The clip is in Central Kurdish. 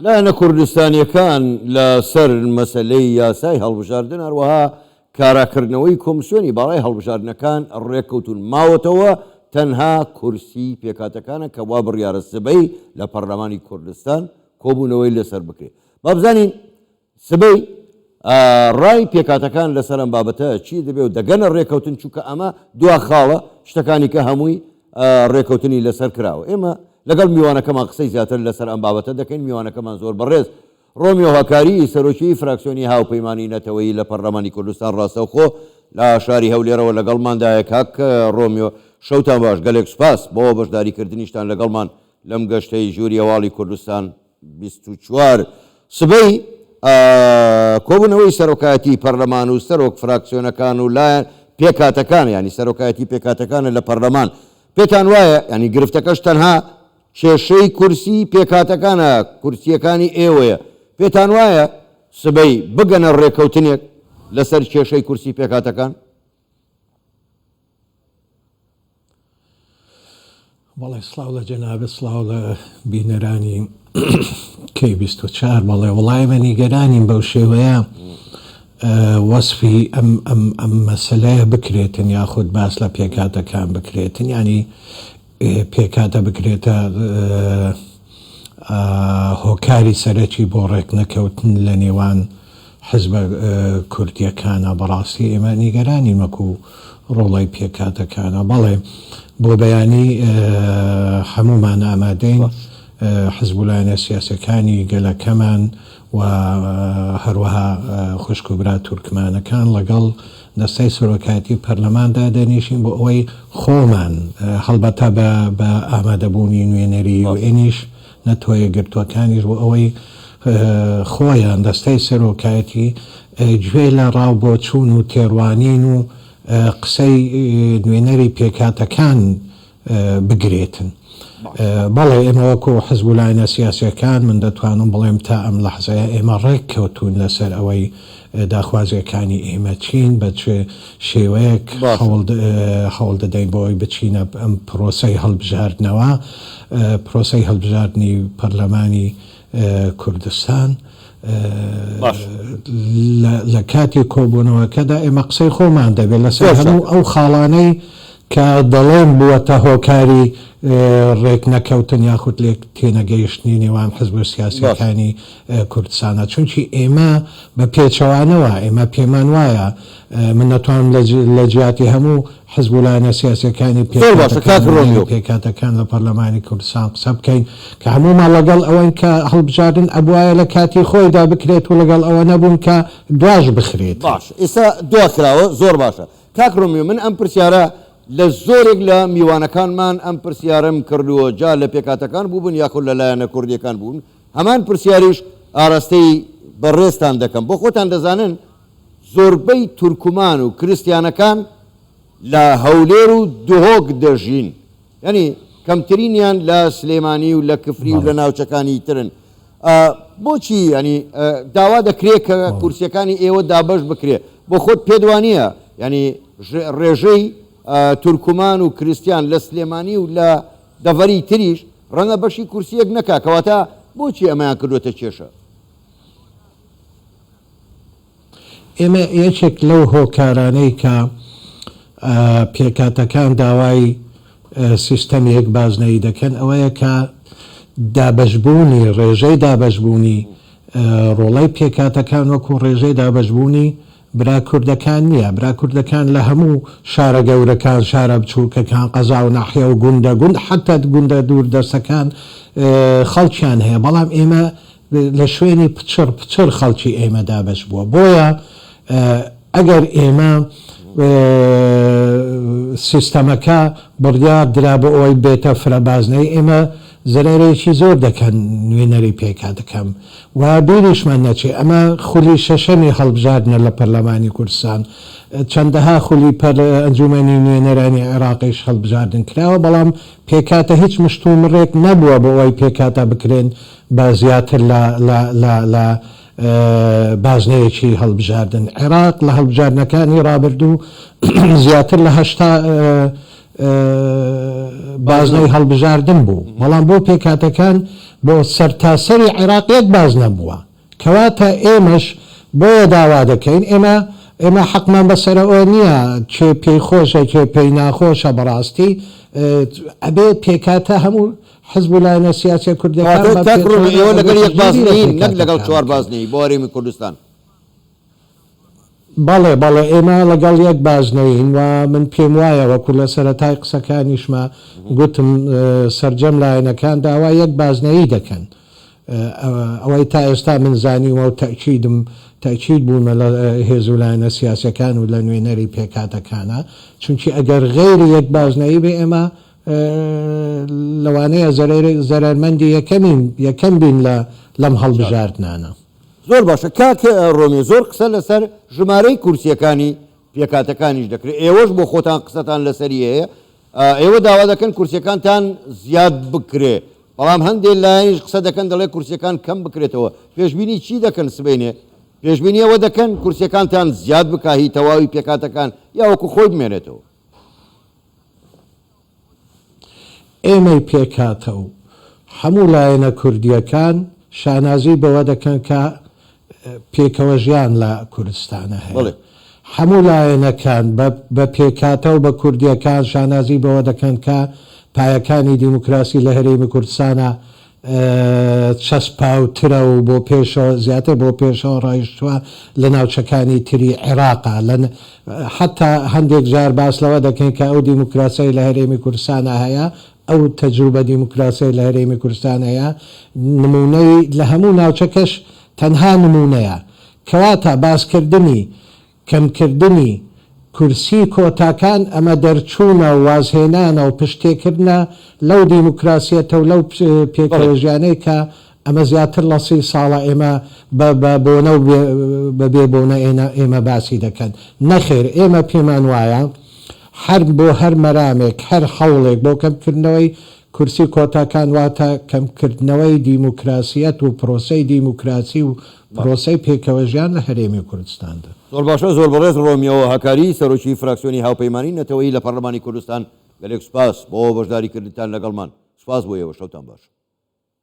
لایەنە کوردستانییەکان لە سەر مەسەلەی یاسای هەڵبژاردن هەروەها کاراکردنەوەی کۆمسیۆنی باڵای هەڵبژاردنەکان ڕێککەوتوون، ماوەتەوە تەنها کورسی پێکهاتەکانە کە وا بڕیارە سبەی لە پەرلەمانی کوردستان کۆبوونەوەی لەسەر بکرێت. با بزانین سبەی ڕای پێکهاتەکان لەسەر ئەم بابەتە چی دەبێ و دەگەنە ڕێکەوتن، چونکە ئەمە دوا خاڵە، شتەکانی کە هەمووی ڕێکەوتنی لەسەر کراوە. ئێمە لەگەڵ میوانەکەمان قسەی زیاتر لەسەر ئەم بابەتە دەکەین، میوانەکەمان زۆر بەڕێز ڕۆمیۆ هەکاری، سەرۆکی فراکسیۆنی هاوپەیمانی نەتەوەیی لە پەرلەمانی کوردستان ڕاستەوخۆ لە شاری هەولێرەوە لەگەڵماندایە. کاک ڕۆمیۆ شەوتان باش، گەلێک سوپاس بۆ بەشداریکردنیشتان لەگەڵمان لەم گەشتەی ژووری هەواڵی کوردستان 24. سبەی کۆبوونەوەی سەرۆکایەتی پەرلەمان و سەرۆک فراکسیۆنەکان و لایەن پێکهاتەکان، یانی سەرۆکایەتی پێکهاتەکانە لە پەرلەمان، پێتان وایە یانی گرفتەکەش تەنها کێشەی کورسی پێکهاتەکانە، کورسییەکانی ئێوەیە، پێتان وایە سبەی بگەنە ڕێککەوتنێک لەسەر کێشەی کورسی پێکهاتەکان؟ بەڵێ سڵاو لە جەنابت سڵاو لە بینەرانی کەی 24 بەڵێ وەڵا ئێمە نیگەرانین بەو شێوەیە وەسفی ئەم ئەم ئەم مەسەلەیە بکرێتن یاخود باس لە پێکهاتەکان بکرێتن یانی پێکهاتە بکرێتە هۆکاری سەرەکی بۆ ڕێکنەکەوتن لە نێوان حزبە کوردیەکانە بەڕاستی ئێمە نیگەرانین وەکو ڕۆڵەی پێکهاتەکانە بەڵێ بۆ بەیانی هەموومان ئامادەین حزب و لایەنە سیاسەکانی گەلەکەمان و هەروەها خوشک و برا تورکمانەکان ڵەگەڵ دەستەی سەرۆکایەتی پەرلەمان دادەنیشین بۆ ئەوەی خۆمان هەڵبەتە بە بە ئامادەبوونی نوێنەری یوئێنیش نەتەوەیەکگرتووەکانیش بۆ ئەوەی خۆیان دەستەی سەرۆکایەتی گوێ لە ڕاوبۆچوون و تێڕوانین و قسەی نوێنەری پێکهاتەکان بگرێتن. بەڵێ ئێمە وەکو حزب و لایەنە سیاسیەکان من دەتوانم بڵێم تا ئەم لەحزەیە ئێمە ڕێک کەوتوون لەسەر ئەوەی داخوازیەکانی ئێمە چین، بە چ شێوەیەک هەوڵ دەدەین بۆ ئەوەی بچینە ئەم پرۆسەی هەڵبژاردنەوە، پرۆسەی هەڵبژاردنی پەرلەمانی کوردستان. لە کاتی کۆبوونەوەکەدا ئێمە قسەی خۆمان دەبێت لەسەر هەموو ئەو خاڵانەی کە دەڵێن بووەتە هۆکاری ڕێکنەکەوتن یاخود لێک تێنەگەیشتنی نێوان حزبە سیاسیەکانی کوردستانە چونکی ئێمە بە پێچەوانەوە ئێمە پێمان وایە من نەتوانم لە جیاتی هەموو حزب و لایەنە سیاسیەکانی زۆر باشە کاک پێکهاتەکان و ڕۆمیۆ. پێکهاتەکان لە پەرلەمانی کوردستان قسە بکەین کە هەموومان ڵەگەڵ ئەوەین کە هەڵبژاردن ئەبوایە لە کاتی خۆیدا بکرێت و لەگەڵ ئەوە نەبوون کە دواش بخرێت. باشە ئێستا دوا کراوە زۆر باشە کاک ڕۆمیۆ من ئەم پرسیارە لە زۆرێک لە میوانەکانمان ئەم پرسیارەم کردووە جا لە پێکهاتەکان بووبن یاخود لە لایەنە کوردیەکان بوون هەمان پرسیاریش ئاراستەی بەڕێزتان دەکەم بۆ خۆتان دەزانن زۆربەی تورکمان و کریستیانەکان لە هەولێر و دهۆک دەژین یانی کەمترینیان لە سلێمانی و لە کفری و لە ناوچەکانی ترن بۆچی ینی داوا دەکرێت کە کورسیەکانی ئێوە دابەش بکرێ بۆ خۆت پێت وانە ینی ڕێژەی تورکمان و کریسیان لە سلێمانی و لە دەڤەری تریش ڕەنگە بەشی کورسیەک نەکا کەواتە بۆچی ئەمەیان کردوێتە کێشە؟ ئێمە یەکێک لەو هۆکارانەی کە پێکهاتەکان داوای سیستەمی یەک بازنەیی دەکەن ئەوەیە کە دابەشبوونی ڕێژەی دابەشبوونی ڕۆڵەی پێکهاتەکان وەکو ڕێژەی دابەشبوونی برا کوردەکان نییە. برا کوردەکان لە هەموو شارە گەورەکان، شارە بچووکەکان، قەزا و ناحیە و گوندە گوند حەتا گوندە دووردەستەکان خەڵکیان هەیە، بەڵام ئێمە لە شوێنی پچڕ پچڕ خەڵکی ئێمە دابەش بووە بۆیە ئەگەر ئێمە سیستەمەکە بڕیار درا بۆ ئەوەی بێتە فرە بازنەی ئێمە زەرەرێکی زۆر دەکەن نوێنەری پێکهاتەکەم و بیریشمان نەچێ ئەمە خولی شەشەمی هەڵبژاردنە لە پەرلەمانی کوردستان چەندەها خولی پەر ئەنجومەنی نوێنەرانی عێراقیش هەڵبژاردن کراوە بەڵام پێکهاتە هیچ مشتومڕێک نەبووە بۆ ئەوەی پێکهاتە بکرێن بە زیاتر لە لە لە لە بازنەیەکی هەڵبژاردن. عێراق لە هەڵبژاردنەکانی ڕابردوو زیاتر لە 80 بازنەی هەڵبژاردن بوو، بەڵام بۆ پێکهاتەکان بۆ سەرتاسەری عێراق یەک بازنە بووە. کەواتە ئێمەش بۆیە داوا دەکەین، ئێمە ئێمە حەقمان بەسەرەوە نییە کێ پێی خۆشە کێ پێی ناخۆشە، بەڕاستی ئەبێ پێکهاتە هەموو حزب و لایەنە سیاسیە کوردیەکان کەواتە بە کاک ڕۆمی پێچەوانەوە ئێوە لەگەڵ ئەبێ یەک پشتگیری لە بازنەیین نەک لەگەڵ پێکهاتەکان چوار بکەن. بازنەیی بۆ هەرێمی کوردستان. بەڵێ بەڵێ ئێمە لەگەڵ یەک بازنەیین و من پێم وایە وەکو لە سەرەتای قسەکانیشما گوتم سەرجەم لایەنەکان داوای یەک بازنەیی دەکەن. ئەوەی تا ئێستا من زانیومە و تەئکیدم تەئکید بوومە لە هێز و لایەنە سیاسیەکان و لە نوێنەری پێکهاتەکانە چونکی ئەگەر غەیری یەک بازنەیی بێ ئێمە لەوانەیە زەرەرمەندی یەکەمین یەکەم بین لە لەم هەڵبژاردنانە. زۆر باشە کاک ڕۆمیۆ زۆر قسە لەسەر ژمارەی کورسیەکانی پێکهاتەکانیش دەکرێت ئێوەش بۆ خۆتان قسەتان لەسەری هەیە ئێوە داوا دەکەن کورسیەکانتان زیاد بکرێ بەڵام هەندێ لایەنیش قسە دەکەن دەڵێ کورسیەکان کەم بکرێتەوە پێشبینی چی دەکەن سبەینێ پێشبینی ئەوە دەکەن کورسیەکانتان زیاد بکا هی تەواوی پێکهاتەکان یا وەکو خۆی بمێنێتەوە؟ ئێمەی پێکهاتە و هەموو لایەنە کوردییەکان شانازی بەوە دەکەن کە پێکەوەژیان لە کوردستانە هەیە. هەموو لایەنەکان بە پێکهاتە و بە کوردییەکان شانازی بەوە دەکەن کە پایەکانی دیموکراسی لە هەرێمی کوردستانە چەسپاوترە و بۆ پێشەوە زیاتر بۆ پێشەوە ڕایشتووە لە ناوچەکانی تری عێراقا لە حەتا هەندێک جار باس لەوە دەکەین کە ئەو دیموکراسیای لە هەرێمی کوردستانا هەیە ئەو تەجروبە دیموکراسیای لە هەرێمی کوردستان هەیە نموونەی لە هەموو ناوچەکەش تەنها نموونەیە کەواتە باسکردنی کەمکردنی کورسی کۆتاکان ئەمە دەرچوونە و وازهێنانە و پشتتێکردنە لەو دیموکراسیەتە و لەو پێکەوەژیانەی کە ئەمە زیاتر لە سی ساڵە ئێمە بە بە بۆنە و بە بێ بۆنە ئێمە باسی دەکەن. نەخێر ئێمە پێمان وایە هەر بۆ هەر مەرامێک هەر هەوڵێک بۆ کەمکردنەوەی کورسی کۆتاکان واتە کەمکردنەوەی دیموکراسیەت و پرۆسەی دیموکراسی و پرۆسەی پێکەوەژیان لە هەرێمی کوردستاندا. زۆر باشە زۆر بەڕێز ڕۆمیۆ هەکاری سەرۆکی فراکسیۆنی هاوپەیمانی نەتەوەیی لە پەڕلەمانی کوردستان گەلێک سوپاس بۆ بەشداری کردنتان لەگەڵمان سوپاس بۆ ئێوە شەوتان باش.